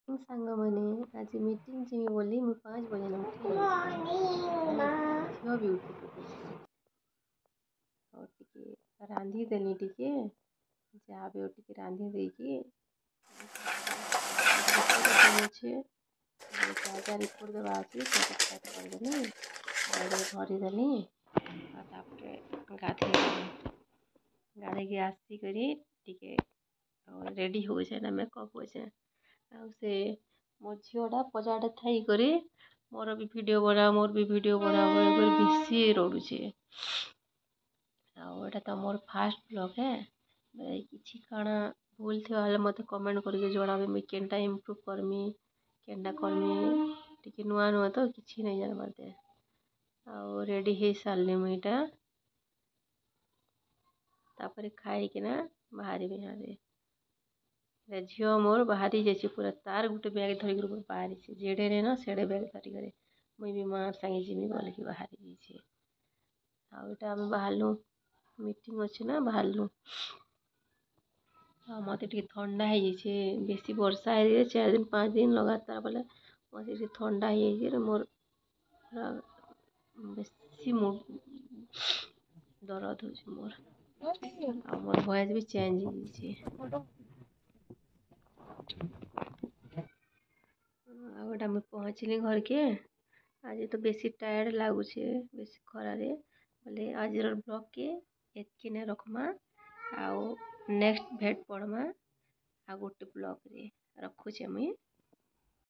ସାଙ୍ଗମାନେ, ଆଜି ମିଟିଂ ଯିମି ବୋଲି ମୁଁ 5 ବଜେନ ଉଠି ଯାଇଛେ। ଝିଅ ବି ଉଠି ପକେଇଛେ। ଆଉ ଟିକେ ରାନ୍ଧିଦେଲି, ଟିକେ ଯାହା ବି ଟିକେ ରାନ୍ଧି ଦେଇକି, ଆଉ ତାପରେ ଆଜି ରିପୋର୍ଟ ମିଟିଂ ଅଛେ, ଯାହା ଯାହା ରିପୋର୍ଟ ଦେବା ଅଛି ସବୁ ପ୍ୟାକ୍ କରିଦେଲି, ବ୍ୟାଗ୍ରେ ଭରିଦେଲି ଆଉ ତାପରେ ଗାଧେଇଗଲି। ଗାଧେଇକି ଆସିକରି ଟିକେ ଆଉ ରେଡ଼ି ହଉଛେ ନା, ମେକଅପ୍ ହଉଛେ। ଆଉ ସେ ମୋ ଝିଅଟା ପଛଆଡ଼େ ଥାଇକରି ମୋର ବି ଭିଡ଼ିଓ ବନା, ମୋର ବି ଭିଡ଼ିଓ ବନା ବୋଲିକରି ବେଶୀ ରଡ଼ୁଛେ। ଆଉ ଏଇଟା ତ ମୋର ଫାର୍ଷ୍ଟ ବ୍ଲଗ୍ ହେ। କିଛି କାଣା ଭୁଲ୍ ଥିବା ହେଲେ ମୋତେ କମେଣ୍ଟ କରିକି ଜଣାବେ, ମୁଇଁ କେନ୍ଟା ଇମ୍ପ୍ରୁଭ୍ କର୍ମି, କେନ୍ଟା କର୍ମି। ଟିକେ ନୂଆ ନୂଆ ତ କିଛି ନାଇଁ ଜାନ୍ବାର୍ ତେ। ଆଉ ରେଡ଼ି ହେଇସାରିଲି ମୁଇଁ ଇଟା। ତାପରେ ଖାଇକିନା ବାହାରିବି। ଇହାଦେ ଝିଅ ମୋର୍ ବାହାରି ଯାଇଛେ ପୁରା, ତାର୍ ଗୁଟେ ବ୍ୟାଗ୍ ଧରିକରି ବାହାରିଛେ। ଯେଡ଼େ ନେ ସେଡ଼େ ବ୍ୟାଗ୍ ଧରିକରି ମୁଇଁ ବି ମାଆର୍ ସାଙ୍ଗେ ଯିମି ବୋଲିକି ବାହାରି ଯାଇଛେ। ଆଉ ଇଟା ଆମେ ବାହାରଲୁ, ମିଟିଂ ଅଛି ନା, ବାହାରଲୁ। ଆଉ ମତେ ଟିକେ ଥଣ୍ଡା ହେଇଯାଇଛେ। ବେଶୀ ବର୍ଷା ହେଇଯାଇଛେ 4 ଦିନ 5 ଦିନ ଲଗାତାର ବୋଲେ ମତେ ଟିକେ ଥଣ୍ଡା ହେଇଯାଇଛେ। ମୋର୍ ପୁରା ବେଶୀ ମୁଣ୍ଡ ଦରଦ ହଉଛେ ମୋର୍। ଆଉ ମୋର୍ ଭଏସ୍ ବି ଚେଞ୍ଜ ହେଇଯାଇଛେ। ଆଉ ଏଇଟା ମୁଇଁ ପହଞ୍ଚିଲି ଘରକେ। ଆଜି ତ ବେଶୀ ଟାୟାର୍ଡ଼ ଲାଗୁଛେ ବେଶୀ ଖରାରେ ବୋଲେ। ଆଜିର ବ୍ଲଗ୍କେ ଏତ୍କିନେ ରଖ୍ମା ଆଉ ନେକ୍ସଟ ଭେଟ୍ ପଡ଼୍ମା ଆଉ ଗୋଟେ ବ୍ଲଗ୍ରେ। ରଖୁଛେ ମୁଇଁ।